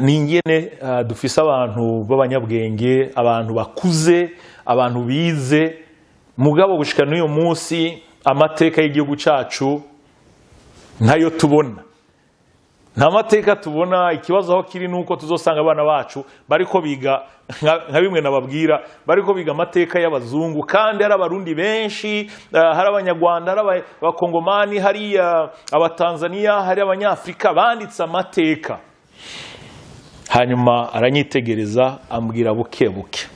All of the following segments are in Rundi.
Ni ingene dufise abantu b'abanyabwenge, abantu bakuze, abantu bize, mugabo gushika n'uyu munsi amateka y'igihugu cacu ntayo tubona, nta mateka tubona. Ikibazo aho kiri nuko tuzosanga abana bacu bariko biga nka bimwe nababwira, bariko biga amateka y'abazungu, kandi hari Abarundi benshi, hari Abanyarwanda, hari Abakongomani, hari Abatanzania, hari Abanyafrika banditse amateka. Hanyuma aranyitegereza, ambwira buke buke,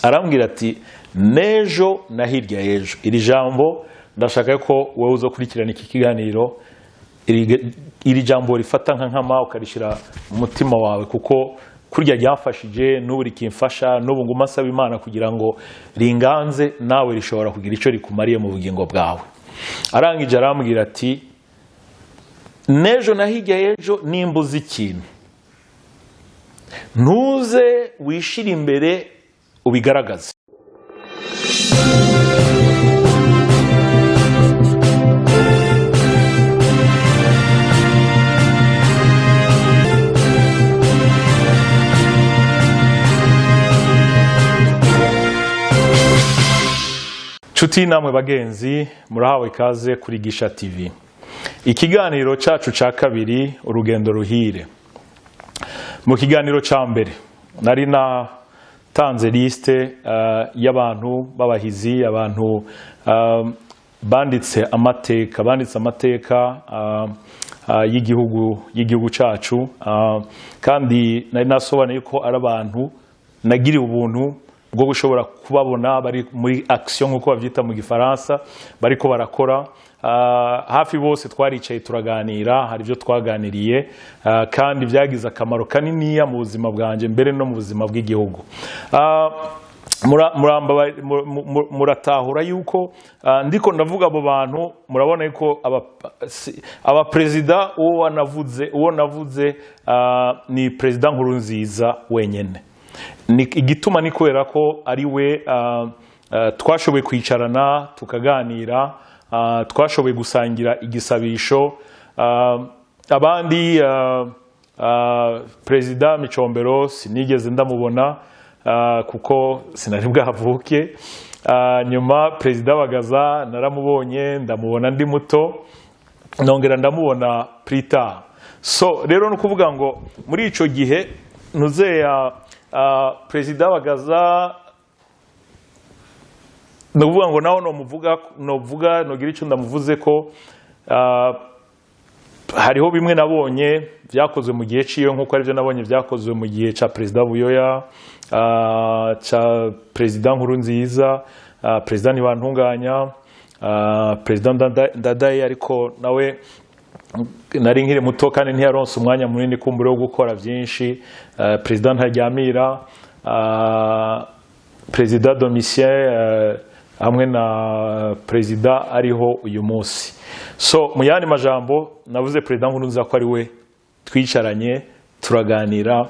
arambwira ati: "N'ejo na hirya y'ejo." Iri jambo ndashaka ko wowe uzokurikirana iki kiganiro, iri jambo rifata nka nkama, ukarishyira mu mutima wawe, kuko kurya ryamfashije, n'ubu rikimfasha, n'ubu nguma nsaba Imana kugira ngo ringanze. Nawe rishobora kugira icyo rikumariye mu bugingo bwawe. Arangije arambwira ati: "N'ejo na hirya y'ejo, nimba uzi ikintu, ntuze wishire imbere ubigaragaze." Nshuti namwe bagenzi, murahawe ikaze kuri Gisha TV, ikiganiro cyacu cya kabiri, urugendo ruhire. Mu kiganiro cya mbere nari natanze liste y'abantu b'abahizi, abantu banditse amateka, banditse amateka y'igihugu cyacu, kandi nari nasobanuye ko ari abantu nagiriwe ubuntu bwo gushobora kubabona bari muri action, nk'uko babyita mu Gifaransa, bariko barakora. Hafi bose twaricaye turaganira, hari ibyo twaganiriye, kandi byagize akamaro kaniniya mu buzima bwanjye, mbere no mu buzima bw'igihugu. Muratahura yuko ndiko ndavuga abo bantu, murabona yuko abaperezida, uwo navuze ni Perezida Nkurunziza wenyene. Igituma ni kubera ko ari we twashoboye kwicarana tukaganira, twashoboye gusangira igisabisho. Abandi, Perezida Micombero sinigeze ndamubona, kuko sinari bwavuke. Nyuma Perezida Bagaza naramubonye, ndamubona ndi muto, nongera ndamubona plus tard. So rero ni ukuvuga ngo muri ico gihe ntuzeya Perezida Bagaza, ni ukuvuga ngo nawe nomuvuga, novuga, nogira icyo ndamuvuze ko hariho bimwe nabonye byakozwe mu gihe ciwe, nk'uko aribyo nabonye byakozwe mu gihe ca Perezida Buyoya, ca Perezida Nkurunziza, Perezida Ntibantunganya, Perezida Ndadaye, ariko nawe nari nkiri muto kandi ntiyaronse umwanya munini kumbure wo gukora byinshi, Perezida Ntaryamira, Perezida Domitien, hamwe na perezida ariho uyu munsi. So mu yandi majambo, navuze Perezida Nkurunziza ko ari we twicaranye turaganira,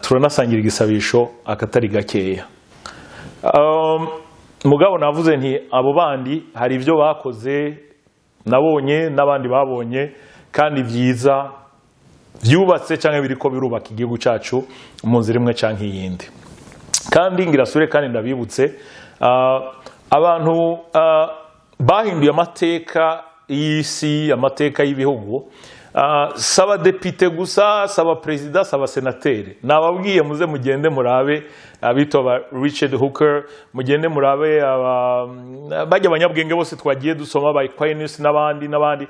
turanasangira igisabisho akatari gakeya. Mugabo navuze nti abo bandi hari ibyo bakoze nabonye n'abandi babonye, kandi byiza, byubatse cyangwa biriko birubaka igihugu cyacu mu nzira imwe cyangwa iyindi. Kandi ngirasure kandi ndabibutse, abantu bahinduye amateka y'isi, amateka y'ibihugu, si abadepite gusa, si abaperezida, si abasenateri. Nababwiye muze mugende murabe abitwa ba Richard Hooker, mugende murabe bajya abanyabwenge bose twagiye dusoma, ba Aquinas n'abandi n'abandi,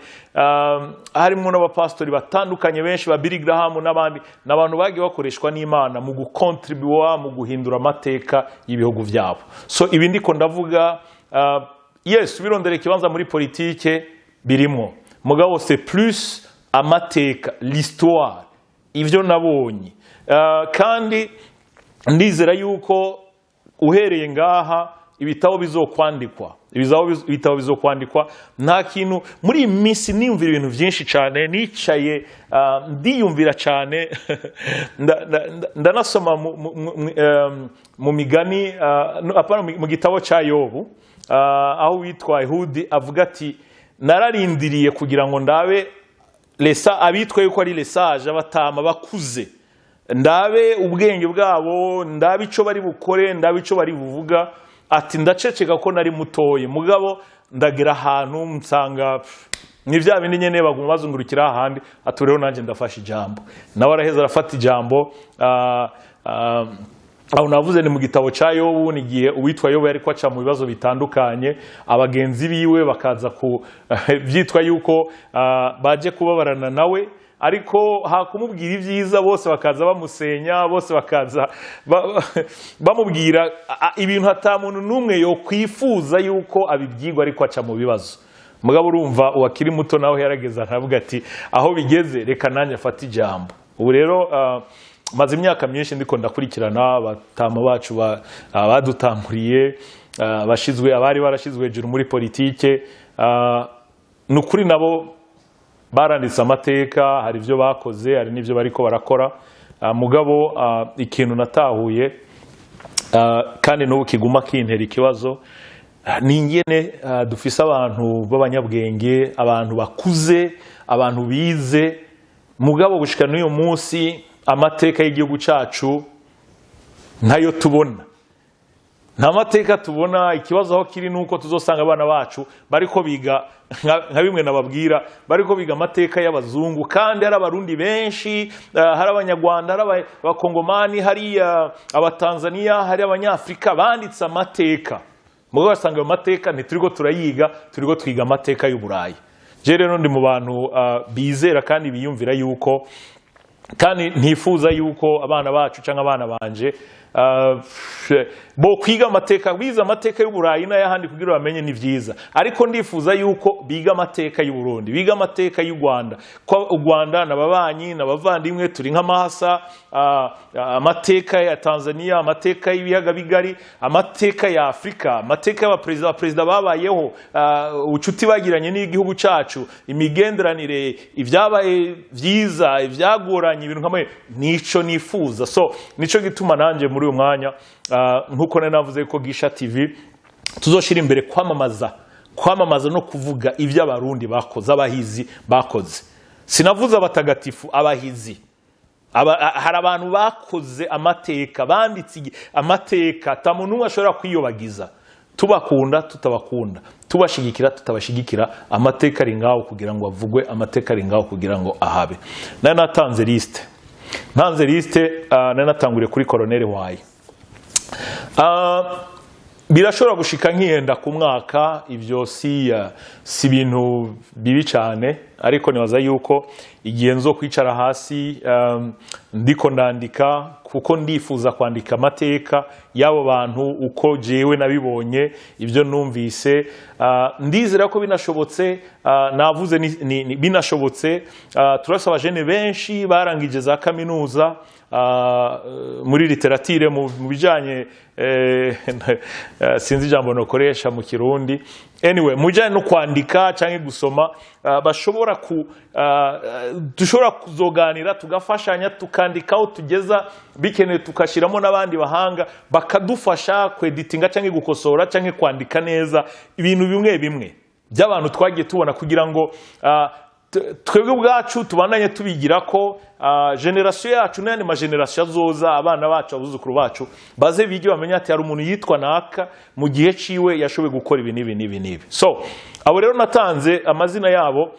harimo n'abapasitori batandukanye benshi, ba Billy Graham n'abandi. Ni abantu bagiye bakoreshwa n'Imana mu gukontribuwa mu guhindura amateka y'ibihugu byabo. So ibi ndiko ndavuga, yes, birondera ikibanza muri politike birimwo, mugabo c'est plus amateka, l'histoire, ivyo nabonye. Kandi ndizera yuko uhereye ngaha ibitabo bizokwandikwa, ibitabo bizokwandikwa. Nta kintu muri iyi minsi niyumvira ibintu byinshi cyane, nicaye ndiyumvira cyane, ndanasoma mu migani, no, apana, mu gitabo cya Yobu, aho witwa Ehudi avuga ati: "Nararindiriye kugira ngo ndabe lesa abitwa yuko ari les sages, abatama bakuze, ndabe ubwenge bwabo, ndabe ico bari bukore, ndabe ico bari buvuga." Ati: "Ndaceceka ko nari mutoye, mugabo ndagera ahantu nsanga pff, ni bya bindi nyene baguma bazungurukira ahandi." Ati: "Rero nanjye ndafashe ijambo." Nawe araheza arafata ijambo. Aho navuze ni mu gitabo cya Yobu, ni igihe uwitwa Yobu yari aca mu bibazo bitandukanye, abagenzi biwe bakaza ku byitwa yuko baje kubabarana nawe, ariko hakumubwira ibyiza bose bakaza bamusenya, bose bakaza bamubwira ibintu ata muntu n'umwe yokwifuza yuko abibyigwa ariko aca mu bibazo. Mugabo urumva uwakiri muto nawe yarageze aravuga ati: "Aho bigeze, reka nanjye afate ijambo." Ubu rero maze imyaka myinshi ndiko ndakurikirana abatama bacu badutanguriye, bashizwe, abari barashizwe hejuru muri politike. Ni ukuri nabo baranditse amateka, hari ibyo bakoze, hari n'ibyo bariko barakora. Mugabo ikintu natahuye, kandi n'ubu kiguma kintera ikibazo, ni ingene dufise abantu b'abanyabwenge, abantu bakuze, abantu bize, mugabo gushika n'uyu munsi amateka y'igihugu cacu ntayo tubona, nta mateka tubona. Ikibazo aho kiri ni uko tuzosanga abana bacu bariko biga nka bimwe nababwira, bariko biga amateka y'abazungu, kandi hari Abarundi benshi, hari Abanyarwanda, hari Abakongomani, hari Abatanzaniya, hari Abanyafurika banditse amateka. Mugabo basanga ayo mateka ntituriko turayiga, turiko twiga amateka y'Uburayi. Je rero ndi mu bantu bizera kandi biyumvira yuko, kandi ntifuza yuko abana bacu cyangwa abana banje bo kwiga amateka, bize amateka y'Uburayi n'ayahandi kugira bamenye, ni byiza, ariko ndifuza yuko biga amateka y'u Burundi, biga amateka y'u Rwanda, ko u Rwanda n'ababanyi n'abavandimwe, turi nk'amahasa. Amateka ya Tanzania, amateka y'ibiyaga bigari, amateka ya Afurika, amateka y'abaperezida, abaperezida babayeho, ubucuti bagiranye n'igihugu cyacu, imigenderanire, ibyabaye byiza, ibyagoranye, ibintu nka nico nifuza. So nico gituma nanjye muri uyu mwanya, nkuko nari navuze ko Gisha TV tuzoshira imbere kwamamaza no kuvuga ibyo Abarundi bakoze, abahizi bakoze. Sinavuze abatagatifu, abahizi. Hari abantu bakoze amateka, banditse amateka ata muntu n'umwe ashobora kwiyobagiza. Tubakunda, tutabakunda, tubashigikira, tutabashigikira, amateka ari ngaho kugira ngo avugwe, amateka ari ngaho kugira ngo ahabe. Nari natanze liste, ntanze liste, nari natanguriye kuri Colonel Waye. Birashobora gushika nkiyenda ku mwaka, ibyo si ibintu bibi cyane, ariko nibaza yuko igihe nzo kwicara hasi, ndiko ndandika, kuko ndifuza kwandika amateka y'abo bantu uko jewe nabibonye, ibyo numvise. Ndizera ko binashobotse, navuze binashobotse, turasaba abajene benshi barangije za kaminuza muri littérature, mu bijyanye, sinzi ijambo nokoresha mu Kirundi, anyway, mu bijyanye no kwandika cyangwa gusoma, bashobora ku dushobora kuzoganira, tugafashanya, tukandika aho tugeza bikenewe, tugashyiramo n'abandi bahanga bakadufasha kweditinga cyangwa gukosora cyangwa kwandika neza ibintu bimwe bimwe by'abantu twagiye tubona, kugira ngo twebwe ubwacu tubandanye tubigira ko génération yacu n'ayandi ma générations azoza, abana bacu, abuzukuru bacu, baze bige bamenye ati hari umuntu yitwa naka, mu gihe ciwe yashoboye gukora ibi n'ibi n'ibi n'ibi. So abo rero natanze amazina yabo.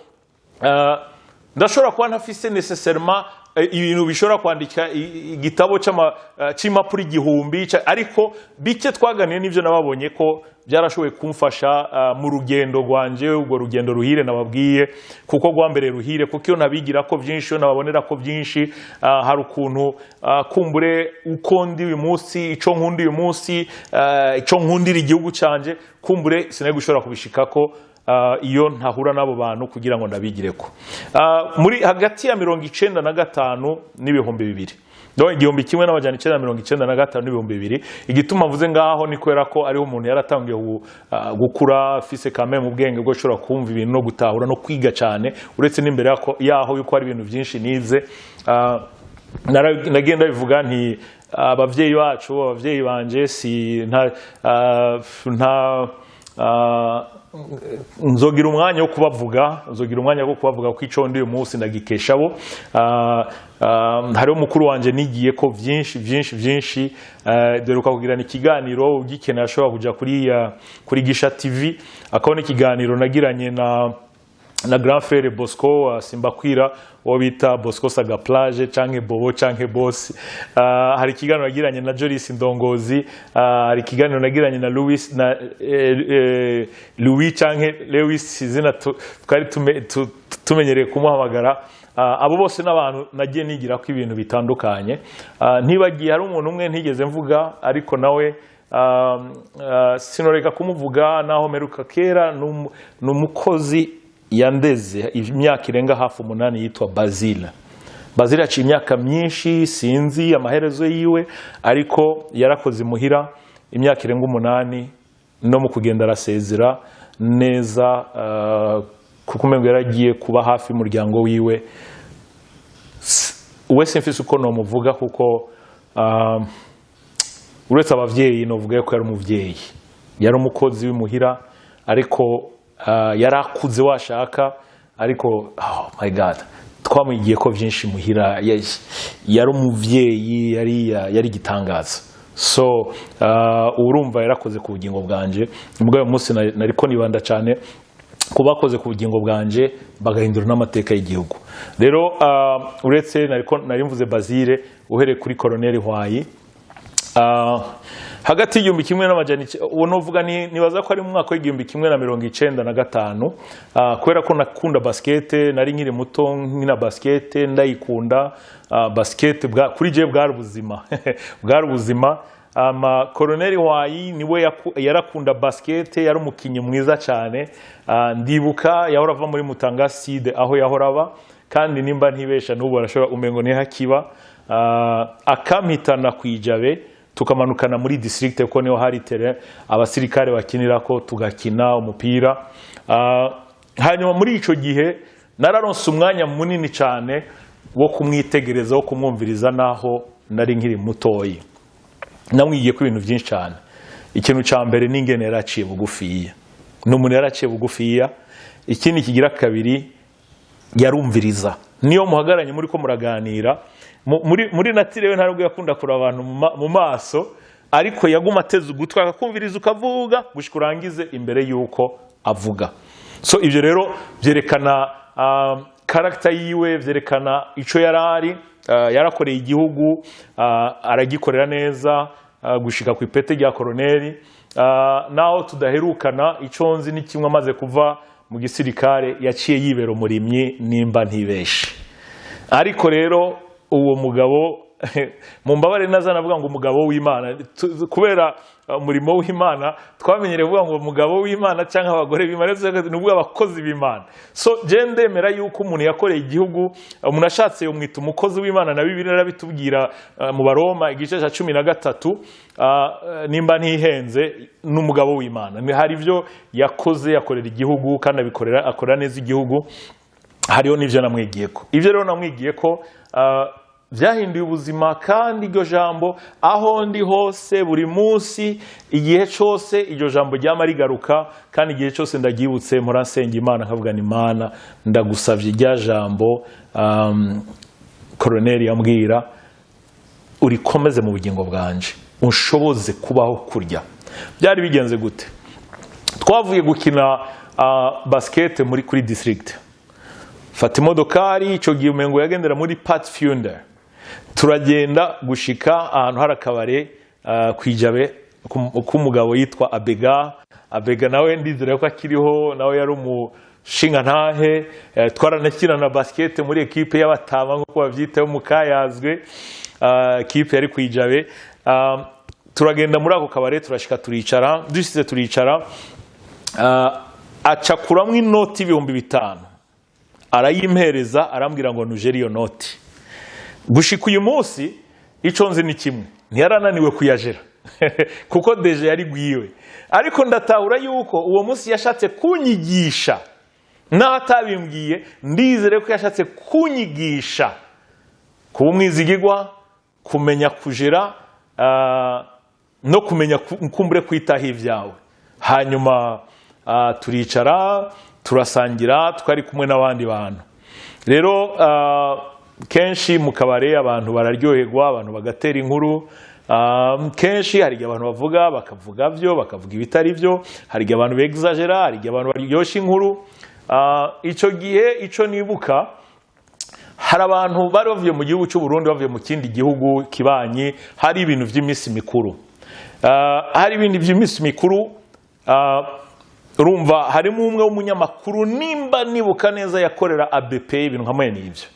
Ndashobora kuba ntafise nécessairement ibintu bishobora kwandika igitabo c'impapuro 1000, ariko bike twaganiye n'ibyo nababonye ko byarashoboye kumfasha mu rugendo rwanje, urwo rugendo ruhire nababwiye, kuko rwambere ruhire, kuko iyo nabigira ko byinshi, iyo nababonera ko byinshi, hari ukuntu kumbure uko ndi uyu munsi, ico nkunda uyu munsi, ico nkundira igihugu canje, kumbure sinari gushobora kubishikako iyo ntahura n'abo bantu kugira ngo ndabigireko. Muri hagati ya 95 n'2000, donc 1995 n'2000. Igituma mvuze ngaho ni kubera ko ariho umuntu yaratangiye gukura, afise kame mu bwenge bwo ashobora kumva ibintu no gutahura no kwiga cyane, uretse n'imbere yaho yuko hari ibintu byinshi nize. Nagenda bivuga nti abavyeyi bacu, abavyeyi banje, si nta Nzogira umwanya wo kubavuga, nzogira umwanya wo kubavuga ko ico ndi uyu munsi ndagikesha bo. Hariho mukuru wanje nigiye ko byinshi byinshi byinshi. Duheruka kugirana ikiganiro, ugikeneye ashobora kuja kuri Gisha TV akabona ikiganiro nagiranye na grand frère Bosco Simbakwira, uwo bita Bosco Saga Plage canke Bobo canke Boss. Hari ikiganiro nagiranye na Jolis Ndongozi, hari ikiganiro nagiranye na Louis na Louis canke Lewis, izina twari tumenyereye kumuhamagara. Abo bose n'abantu nagiye nigira ko ibintu bitandukanye. Ntibagiye hari umuntu umwe ntigeze mvuga, ariko nawe sinoreka kumuvuga naho meruka kera, ni umukozi yandeze imyaka irenga hafi 8 yitwa Basile. Basile aciye imyaka myinshi, sinzi amaherezo yiwe, ariko yarakoze imuhira imyaka irenga 8, no mu kugenda arasezera neza, kuko umengo yaragiye kuba hafi y'umuryango wiwe. We simfise uko nomuvuga, kuko uretse abavyeyi novuga ko yari umuvyeyi, yari umukozi w'imuhira, ariko yari akuze washaka, ariko oh my God, twamwigiye ko byinshi muhira. Yari umuvyeyi, yari igitangaza. So urumva yarakoze ku bugingo bwanje. Ubwo uyu munsi nariko nibanda cyane ku bakoze ku bugingo bwanje bagahindura n'amateka y'igihugu. Rero uretse nariko nari mvuze Basile, uhereye kuri Colonel Hwayi, hagati uwo novuga ni nibaza ko ari mu mwaka w'1995, kubera ko nakunda basket, nari nkiri muto nkina basket, ndayikunda. Basket kuri je bwari ubuzima, bwari ubuzima. Ama Colonel Wayi niwe yarakunda basket, yari umukinnyi mwiza cyane. Ndibuka yahora ava muri Mutanga Sud aho yahora aba, kandi nimba ntibesha n'ubu arashobora umengo ntihakiba, akampitana ku Ijabe, tukamanukana muri district kuko niho hari terrain abasirikare bakinirako, tugakina umupira. Hanyuma muri ico gihe nararonse umwanya munini cyane wo kumwitegereza, wo kumwumviriza, naho nari nkiri mutoyi. Namwigiye ko ibintu byinshi cyane. Ikintu cya mbere ni ingene yaraciye bugufiya, ni umuntu yaraciye bugufiya. Ikindi kigira kabiri, yarumviriza. Niyo muhagaranye muri ko muraganira, muri nature we ntabwo yakunda kureba abantu mu maso, ariko yaguma ateze ugutwi akakumviriza ukavuga gushika urangize imbere y'uko avuga. So ibyo rero byerekana character yiwe, byerekana ico yari ari. Yarakoreye igihugu, aragikorera neza, gushika ku ipete rya koroneri. Naho tudaherukana, ico nzi ni kimwe: amaze kuva mu gisirikare yaciye yibera umurimyi nimba ntibeshe. Ariko rero uwo mugabo, mu mbabare naza navuga ngo umugabo w'Imana, kubera umurimo w'Imana twamenyereye kuvuga ngo umugabo w'Imana cyangwa abagore b'Imana, ni ukuvuga abakozi b'Imana. So je ndemera yuko umuntu yakoreye igihugu, umuntu ashatse yomwita umukozi w'Imana, na Bibiliya irabitubwira, mu Baroma igice cya 13, nimba ntihenze, n'umugabo w'Imana. Hari ibyo yakoze, yakorera igihugu kandi abikorera, akorera neza igihugu. Hariho n'ibyo namwigiye ko. Ibyo rero namwigiye ko byahinduye ubuzima, kandi iryo jambo aho ndi hose, buri munsi, igihe cyose, iryo jambo ryama rigaruka, kandi igihe cyose ndaryibutse mpora nsenga Imana nkavuga ni: "Imana, ndagusabye irya jambo koroneri yambwira urikomeze mu bugingo bwanje, unshoboze kubaho kurya." Byari bigenze gute? Twavuye gukina basket muri kuri district, fata imodokari, icyo gihe umengo yagendera muri Pathfinder, turagenda gushika ahantu hari akabare ku Ijabe k'umugabo yitwa Abega. Abega nawe ndizera ko akiriho, nawe yari umushingantahe. Twaranakina na basket muri ekipe y'abatama nk'uko babyita yo mu Kayazwe, ekipe yari ku Ijabe. Turagenda muri ako kabare, turashika, turicara, dushyize turicara, acakuramwo inoti 5000 arayimpereza, arambwira ngo nujere iyo noti. Gushika uyu munsi icyo nzi ni kimwe: ntiyarananiwe kuyajera kuko déjà yari gwiwe. Ariko ndatahura yuko uwo munsi yashatse kunyigisha, naho atabimbwiye, ndizere ko yashatse kunyigisha kuba umwizigirwa, kumenya kujera, no kumenya kumbure kwitaho ibyawe. Hanyuma Turicara, turasangira, twari kumwe n'abandi bantu. Rero kenshi mu kabare abantu bararyoherwa, abantu bagatera inkuru. Kenshi hari igihe abantu bavuga, bakavuga byo, bakavuga ibitari byo. Hari igihe abantu begizagera, hari igihe abantu baryoshya inkuru. Icyo gihe, icyo nibuka, hari abantu bari bavuye mu gihugu cy'u Burundi, bavuye mu kindi gihugu kibanyi. Hari ibintu by'iminsi mikuru. Hari ibintu by'iminsi mikuru. Urumva harimo umwe w'umunyamakuru, nimba nibuka neza yakorera ABP, ibintu nka mwene ibyo.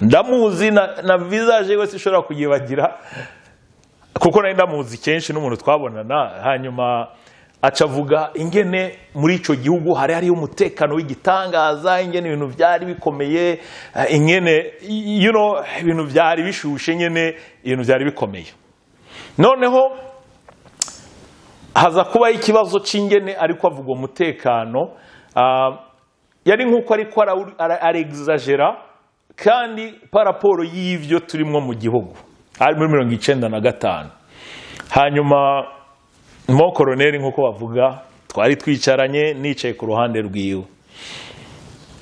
Ndamuzi na visage wese ishobora kuyibagira, kuko nari ndamuzi kenshi n'umuntu twabonana. Hanyuma aca avuga ingene muri icyo gihugu hari hariho umutekano w'igitangaza, ingene ibintu byari bikomeye, ingene ibintu byari bishushe nyene, ibintu byari bikomeye. Noneho haza kubaho ikibazo c'ingene ariko avuga umutekano, yari nk'uko ariko arexagera, kandi par rapport y'ivyo turimwo mu gihugu ari muri 95. Hanyuma mo koroneri, nk'uko bavuga, twari twicaranye, nicaye ku ruhande rwiwe.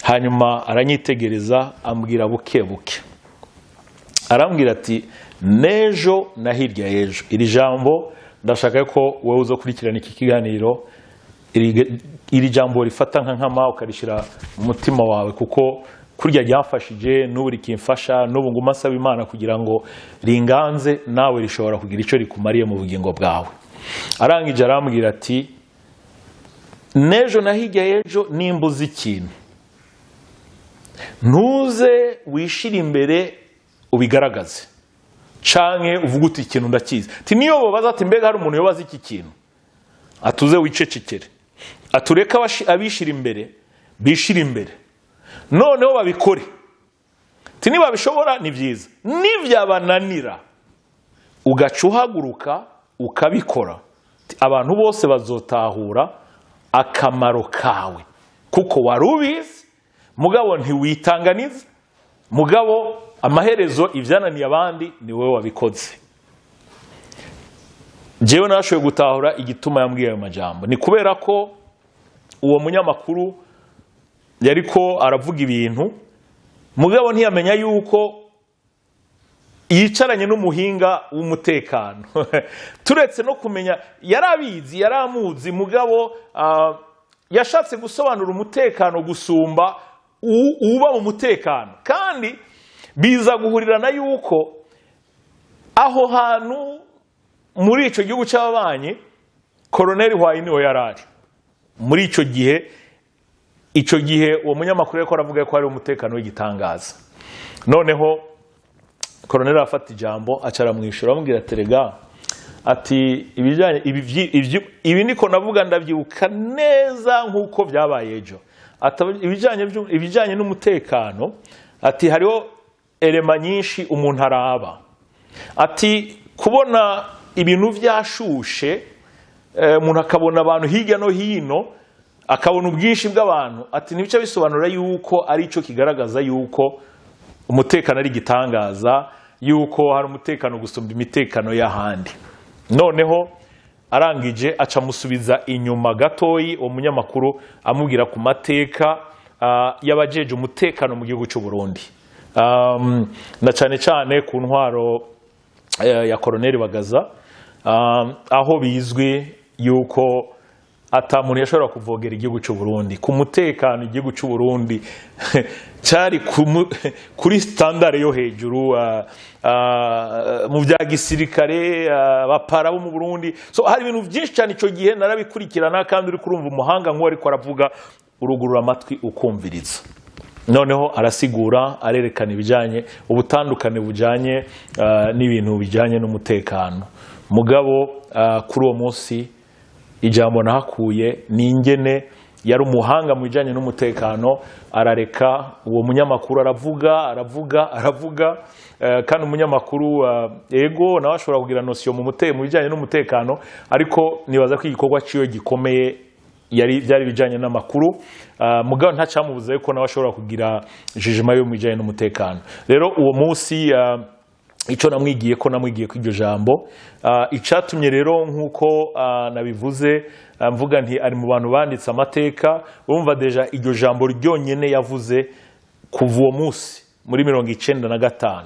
Hanyuma aranyitegereza, ambwira buke buke, arambwira ati: "N'ejo na hirya y'ejo." Iri jambo ndashaka ko wowe uza kurikirana iki kiganiro, iri jambo rifata nka nkama, ukarishyira mu mutima wawe, kuko kurya ryafashije n'ubu rikimfasha, n'ubu nguma asaba Imana kugira ngo ringanze. Nawe rishobora kugira icyo rikumariye mu bugingo bwawe. Arangije arambwira ati: "N'ejo na hirya y'ejo, nimba uzi ikintu, ntuze wishire imbere ubigaragaze, canke uvuge uti ikintu ndakizi." Ati: "Niyo babaza ati mbega hari umuntu yobaza iki kintu?" Atuze wicecekere, atureke abishira imbere bishira imbere, noneho babikore. Ati: "Nibabishobora ni byiza, nibyabananira ugaca uhaguruka ukabikora." Ati: "Abantu bose bazotahura akamaro kawe, kuko wari ubizi, mugabo ntiwitanganiza, mugabo amaherezo ibyananiye abandi ni wowe wabikoze." Jewe narashoboye gutahura igituma yambwiye ayo majambo. Ni kubera ko uwo munyamakuru yariko aravuga ibintu, mugabo ntiyamenya yuko yicaranye n'umuhinga w'umutekano. Turetse no kumenya, yarabizi, yaramuzi, mugabo yashatse gusobanura umutekano gusumba uba mu mutekano. Kandi biza guhurirana yuko aho hantu muri icyo gihugu cy'ababanyi, koroneri Hwayi niwe yari ari muri icyo gihe. Icyo gihe uwo munyamakuru yariko aravuga ko hari umutekano w'igitangaza. Noneho koroneri arafata ijambo, aca aramwishyura, amubwira ati: "Rega," ati, "ibijyanye ibi niko navuga, ndabyibuka neza nk'uko byabaye ejo." Ati: "Ibijyanye n'umutekano," ati, "hariho éléments nyinshi umuntu araba." Ati: "Kubona ibintu byashushe, umuntu akabona abantu hirya no hino, akabona ubwinshi bw'abantu," ati, "ntibice bisobanura yuko ari cyo kigaragaza yuko umutekano ari igitangaza, yuko hari umutekano gusumba imitekano y'ahandi." Noneho arangije aca amusubiza inyuma gatoyi uwo munyamakuru, amubwira ku mateka y'abajeje umutekano mu gihugu cy'u Burundi, na cyane cyane ku ntwaro ya koroneri Bagaza, aho bizwi yuko ata muntu yashobora kuvogera igihugu cy'u Burundi ku mutekano. Igihugu cy'u Burundi cyari kuri standard yo hejuru mu bya gisirikare, abapara bo mu Burundi. So hari ibintu byinshi cyane icyo gihe narabikurikirana, kandi uri kurumva umuhanga nk'uwo ariko aravuga, urugurura amatwi ukumviriza. Noneho arasigura, arerekana ibijyanye ubutandukane bujyanye n'ibintu bijyanye n'umutekano. Mugabo kuri uwo munsi ijambo nahakuye ni ingene yari umuhanga mu bijyanye n'umutekano. Arareka uwo munyamakuru aravuga, aravuga, aravuga. Kandi umunyamakuru, ego, nawe ashobora kugira notion mu bijyanye n'umutekano, ariko nibaza ko igikorwa ciwe gikomeye yari byari bijyanye n'amakuru. Mugabo ntacyamubuza yuko nawe ashobora kugira jugement yo mu bijyanye n'umutekano. Rero uwo munsi Icyo namwigiye ko, namwigiye ko iryo jambo. Icyatumye rero, nk'uko nabivuze, mvuga nti ari mu bantu banditse amateka, urumva déjà iryo jambo ryonyine yavuze kuva uwo munsi muri 95,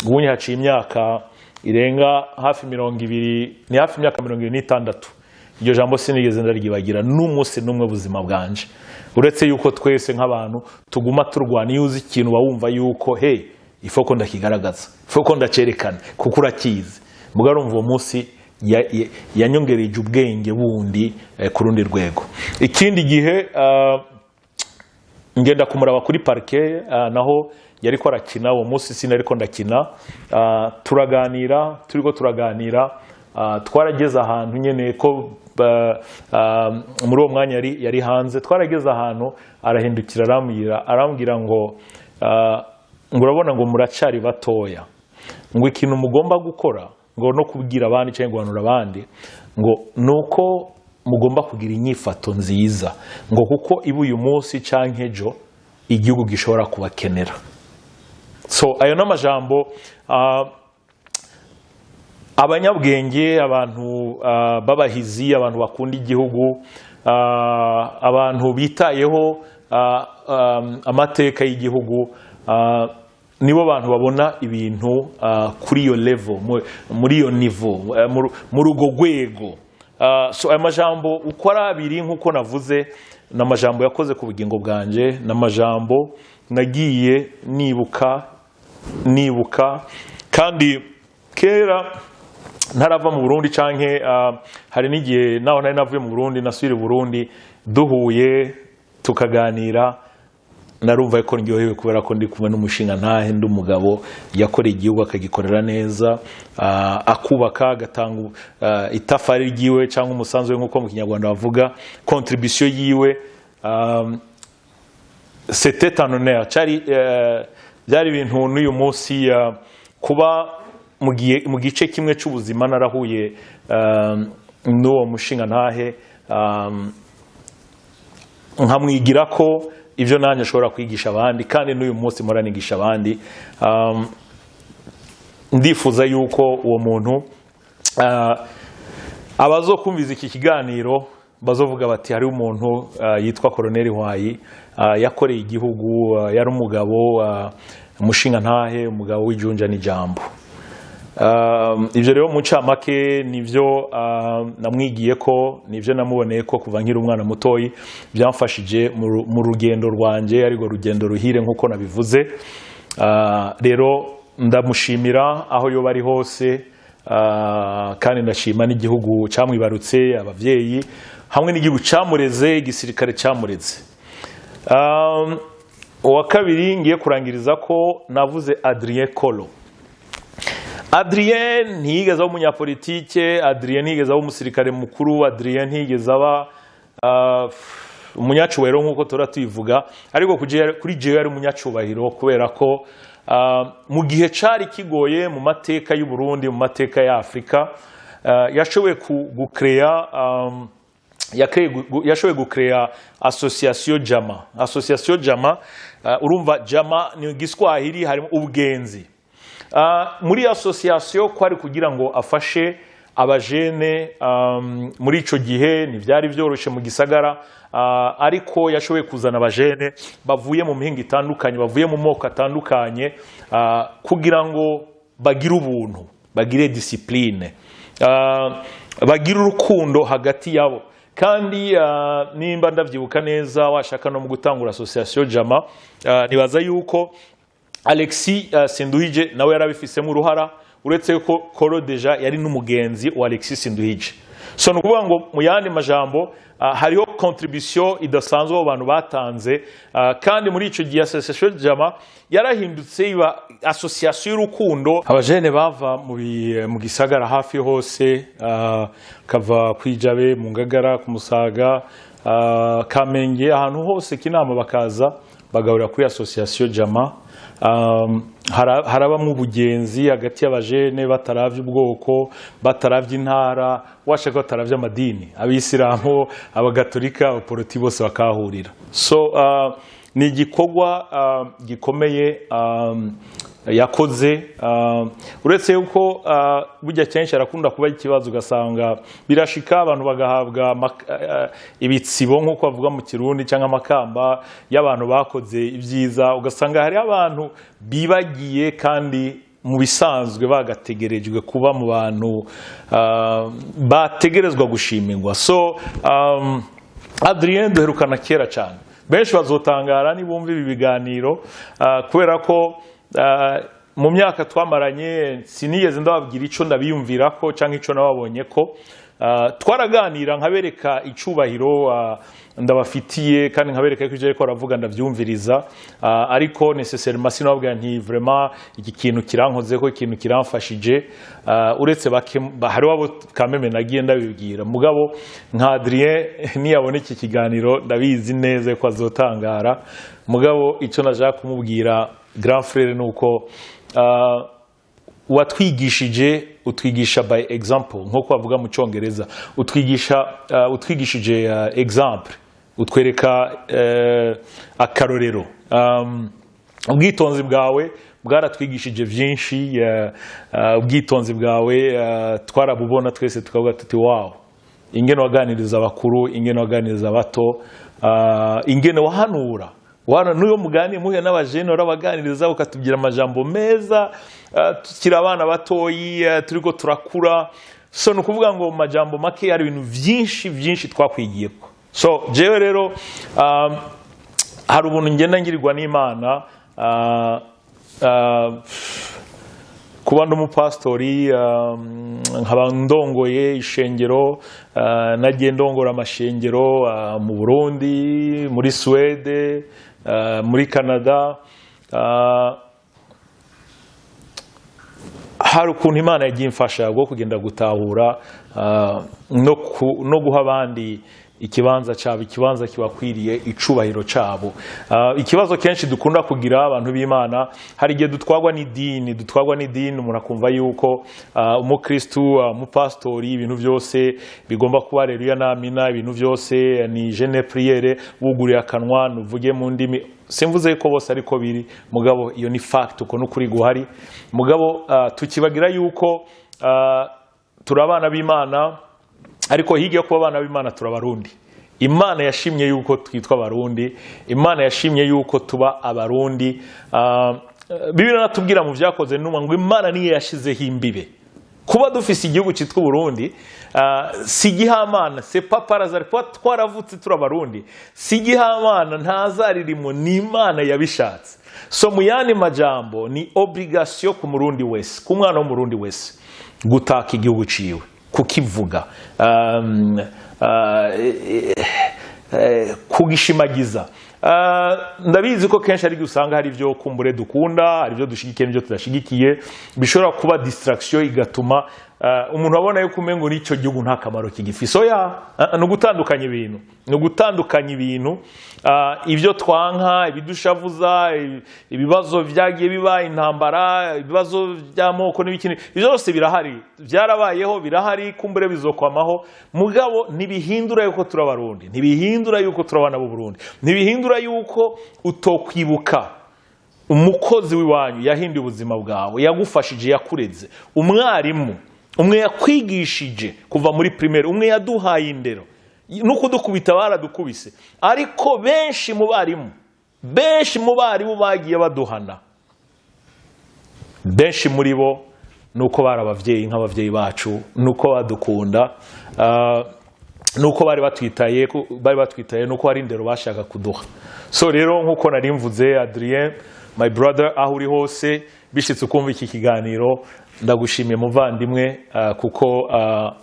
ubundi haciye imyaka irenga hafi 20, ni hafi imyaka 26. Iryo jambo sinigeze ndaryibagira n'umunsi n'umwe buzima bwanje, uretse yuko twese nk'abantu tuguma turwana. Iyo uzi ikintu, uba wumva yuko hey, il faut ko ndakigaragaza, il faut ko ndacyerekana, kuko urakizi. Mbwa urumva uwo munsi yanyongereje ubwenge bundi ku rundi rwego. Ikindi gihe ngenda kumuraba kuri parike, naho yariko arakina. Uwo munsi sinariko ndakina. Turaganira, turiko turaganira, twarageze ahantu nyene ko muri uwo mwanya yari hanze. Twarageze ahantu arahindukira, arambwira ngo urabona, ngo muracari batoya, ngo ikintu mugomba gukora, ngo no kubwira abandi cyangwa guhanura abandi, ngo nuko mugomba kugira inyifato nziza, ngo kuko iba uyu munsi cyangwa ejo igihugu gishobora kubakenera. So ayo ni amajambo abanyabwenge, abantu b'abahizi, abantu bakunda igihugu, abantu bitayeho amateka y'igihugu, nibo bantu babona ibintu kuri iyo level, muri iyo niveau, muri urwo rwego. So aya majambo uko ari abiri, nk'uko navuze, ni amajambo yakoze ku bugingo bwanjye, ni amajambo nagiye nibuka nibuka. Kandi kera ntarava mu Burundi, canke hari n'igihe naho nari navuye mu Burundi nasubira i Burundi, duhuye tukaganira, narumva ko ndyohewe kubera ko ndi kumwe n'umushinga ntahe, ndi umugabo yakoreye igihugu akagikorera neza, akubaka, agatanga itafari ryiwe cyangwa umusanzu we, nk'uko mu Kinyarwanda bavuga contribution yiwe. C'était un honneur, cyari byari ibintu n'uyu munsi kuba mu gice kimwe cy'ubuzima narahuye n'uwo mushinga ntahe, nkamwigira ko ibyo nanjye ashobora kwigisha abandi, kandi n'uyu munsi mpora nigisha abandi. Ndifuza yuko uwo muntu, abazokumviza iki kiganiro bazovuga bati hariho umuntu yitwa Koroneli Hwayi, yakoreye igihugu, yari umugabo, umushinga ntahe, umugabo w'ijunja n'ijambo. Ibyo rero mu ncamake nibyo namwigiye ko, nibyo namuboneye ko kuva nkiri umwana mutoyi, byamfashije mu rugendo rwanjye, ariko rugendo ruhire nk'uko nabivuze. Rero ndamushimira aho yoba ari hose, kandi ndashima n'igihugu cyamwibarutse, ababyeyi hamwe n'igihugu cyamureze, igisirikare cyamureze. Uwa kabiri ngiye kurangiriza ko navuze Adrien Kolo. Adrien ntiyigeze aba umunyapolitike, Adrien ntiyigeze aba umusirikare mukuru, Adrien ntiyigeze aba umunyacubahiro nk'uko tura tubivuga, ariko kuri jewe yari umunyacubahiro, kubera ko mu gihe cari kigoye mu mateka y'u Burundi, mu mateka ya Afurika, yashoboye gucrea yashoboye gucrea Association Jama. Association Jama, urumva Jama ni Igiswahili, harimo ubugenzi. Muri association kwari kugira ngo afashe abajene. Muri ico gihe ntivyari vyoroshe mu gisagara, ariko yashoboye kuzana abajene bavuye mu mihingo itandukanye, bavuye mu moko atandukanye, kugira ngo bagire ubuntu, bagire discipline, bagire urukundo hagati yabo. Kandi nimba ndavyibuka neza, washaka no mu gutangura Association Jama, nibaza yuko Alexis Sinduhije nawe yarabifisemo uruhara, uretse ko Koro déjà yari n'umugenzi wa Alexis Sinduhije. So ni ukuvuga ngo mu yandi majambo hariho contribution idasanzwe abo bantu batanze. Kandi muri ico gihe Association Jama yarahindutse iba association y'urukundo. Abajene bava mu gisagara hafi hose, kava kwijabe, mu Ngagara, ku Musaga, Kamenge, ahantu hose Kinama, bakaza bagahurira kuri Association Jama. Harabamwo ubugenzi hagati y'abajene, bataravye ubwoko, bataravye intara, washaka bataravye amadini, abisilamu, abagatolika, abaporoti, bose bakahurira. So Ni igikorwa gikomeye yakoze, uretse yuko burya kenshi arakunda kuba ikibazo, ugasanga birashika abantu bagahabwa ibitsibo, nk'uko bavuga mu Kirundi, cyangwa amakamba y'abantu bakoze ibyiza, ugasanga hariho abantu bibagiye kandi mu bisanzwe bagategerejwe kuba mu bantu bategerezwa gushimirwa. So Adrien duherukana kera cyane. Benshi bazotangara nibumva ibi biganiro, kubera ko mu myaka twamaranye sinigeze ndababwira icyo ndabiyumvira ko cyangwa icyo nababonye ko. Twaraganira, nkabereka icubahiro ndabafitiye, kandi nkabereka ko ibyo ariko aravuga ndabyumviriza, ariko nécessairement sinababwira nti vraiment iki kintu kirankoze ko, ikintu kiramfashije, uretse bake hariho abo kameme nagiye ndabibwira. Mugabo nka Adrien niyabona iki kiganiro, ndabizi neza ko azotangara. Mugabo icyo nashaka kumubwira, grand frère, ni uko watwigishije, utwigisha by example, nk'uko bavuga mu Cyongereza, utwigisha utwigishije example, utwereka akarorero. Ubwitonzi bwawe bwaratwigishije byinshi. Ubwitonzi bwawe twarabubona twese tukavuga tuti "Wow!" Ingene waganiriza abakuru, ingene waganiriza abato, ingene wahanura. Wana n'uyo muganiye, muhuye n'abajene, urabaganiriza ukatubwira amajambo meza, tukiri abana batoyi, turiko turakura. So ni ukuvuga ngo mu majambo make hari ibintu byinshi byinshi twakwigiyeko. So jewe rero hari ubuntu ngenda ngirirwa n'Imana, kuba ndi umupasitori, nkaba ndongoye ishengero, nagiye ndongora amashengero mu Burundi, muri Suwede, muri Canada. Hari ukuntu Imana yagiye imfasha bwo kugenda gutahura no guha abandi ikibanza cyabo, ikibanza kibakwiriye, icubahiro cyabo. Ikibazo kenshi dukunda kugira abantu b'Imana, hari igihe dutwagwa n'idini, dutwagwa n'idini, umuntu akumva yuko umukristu, umupasitori, ibintu byose bigomba kuba aleluya n'amina, ibintu byose ni jeûne, prière, wuguriye akanwa nuvuge mu ndimi. Simvuze ko bose ariko biri, mugabo iyo ni fact, uko n'ukuri guhari. Mugabo tukibagira yuko turi abana b'Imana, ariko hirya yo kuba abana b'Imana turi Abarundi. Imana yashimye yuko twitwa Abarundi, Imana yashimye yuko tuba Abarundi. Bibiliya natubwira mu Byakoze Numa ngo Imana niyo yashizeho imbibe. Kuba dufise igihugu cyitwa Uburundi si igihamana, c'est pas par hasard. Kuba twaravutse turi Abarundi si igihamana, ntazaririmo, ni Imana yabishatse. So mu yandi majambo, ni obligation ku Murundi wese, ku mwana w'Umurundi wese, gutaka igihugu ciwe, kukivuga, kugishimagiza. Ndabizi ko kenshi ari usanga hari ibyo kumbure dukunda, hari ibyo dushigikiye n'ibyo tudashigikiye, bishobora kuba distraction igatuma umuntu abona yuko umengo n'icyo gihugu nta kamaro kigifise. Oya, ni ugutandukanya ibintu, ni ugutandukanya ibintu. Ibyo twanka, ibidushavuza, ibibazo byagiye biba, intambara, ibibazo by'amoko n'ibikindi, ibyo byose birahari, byarabayeho, birahari, kumbure bizokwamaho. Mugabo ntibihindura yuko turi Abarundi, ntibihindura yuko turi abana b'u Burundi, ntibihindura yuko utokwibuka umukozi w'iwanyu yahinduye ubuzima bwawe, yagufashije, yakureze, umwarimu umwe yakwigishije kuva muri primaire, umwe yaduhaye indero, no kudukubita baradukubise. Ariko benshi mu barimu, benshi mu barimu bagiye baduhana, benshi muri bo ni uko bari ababyeyi nk'ababyeyi bacu, ni uko badukunda, nuko bari batwitaye, bari batwitaye, nuko hari indero bashaka kuduha. So rero nk'uko nari mvuze, Adrien, my brother, aho uri hose, bishitse ukumva iki kiganiro, ndagushimiye muvandimwe, kuko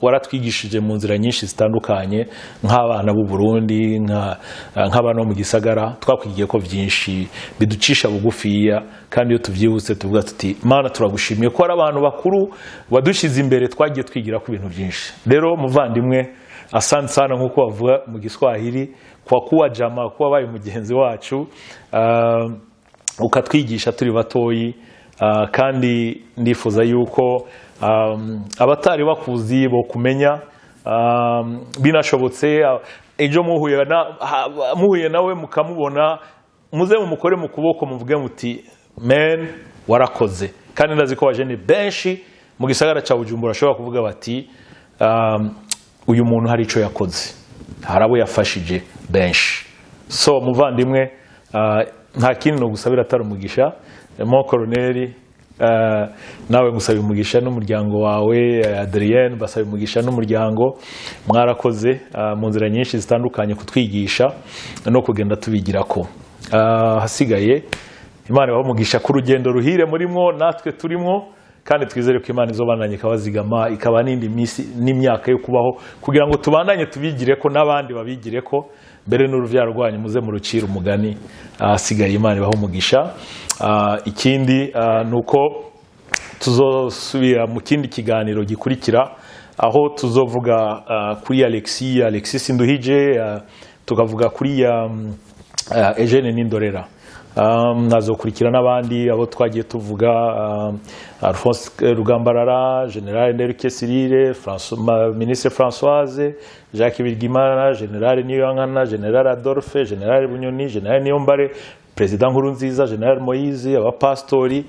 waratwigishije mu nzira nyinshi zitandukanye nk'abana b'u Burundi, nk'abana bo mu gisagara. Twakwigiye ko byinshi biducisha bugufiya, kandi iyo tubyibutse tuvuga tuti "Mana, turagushimiye ko hari abantu bakuru wadushyize imbere twagiye twigira ku bintu byinshi." Rero muvandimwe, asante sana, nk'uko bavuga mu Giswahili, kwa kuwa jama, kuba wabaye mugenzi wacu, ukatwigisha turi batoyi. Kandi ndifuza yuko abatari bakuzi bo kumenya, binashobotse ejo muhuye nawe mukamubona, Muze mumukore mu kuboko, muvuge muti: "Men, warakoze." Kandi ndazi ko abajene benshi mu gisagara cya Bujumbura bashobora kuvuga bati: "Uyu muntu hari icyo yakoze, hari abo yafashije benshi." So muvandimwe, nta kindi no gusabira atari umugisha. Mon colonel, nawe ngusaba umugisha n'umuryango wawe. Adrienne, basaba umugisha n'umuryango. Mwarakoze mu nzira nyinshi zitandukanye kutwigisha no kugenda tubigira ko hasigaye Imana ibahe umugisha ku rugendo ruhire murimwo, natwe turimwo, kandi twizere ko Imana izobandanya ikabazigama, ikaba n'indi minsi n'imyaka yo kubaho kugira ngo tubandanye tubigire ko n'abandi babigire ko, mbere n'uruvyaro rwanyu muze murucira umugani. Ahasigaye Imana ibahe umugisha. Ikindi ni uko tuzosubira mu kindi kiganiro gikurikira, aho tuzovuga kuri Alexis Sinduhije, tukavuga kuri Eugene Nindorera. Nazokurikira n'abandi abo twagiye tuvuga, Alphonse Rugambarara, General Nderuke Cyrille, Ministre Françoise, Jacques Bigirimana, General Niyonkana, General Adolphe, General Bunyoni, General Niyombare, Perezida Nkurunziza, General Moise, abapastori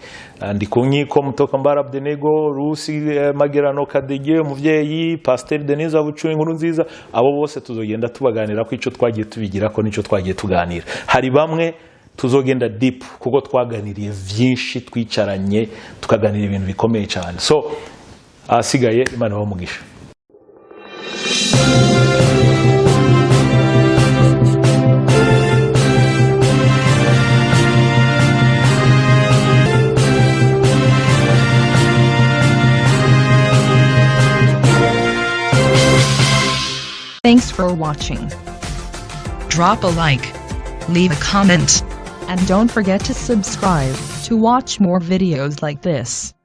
Ndikunkiko, Mutokambara Abdenego, Rusi, Magerano Kadege, umuvyeyi Pasteur Denise Abucuye Nkurunziza. Abo bose tuzogenda tubaganira ko ico twagiye tubigira ko nico twagiye tuganira. Hari bamwe tuzogenda deep kuko twaganiriye vyinshi, twicaranye tukaganira ibintu bikomeye cyane. So ahasigaye Imana ibahe umugisha. Thanks for watching. Drop a like. Leave a comment. And don't forget to subscribe to watch more videos like this.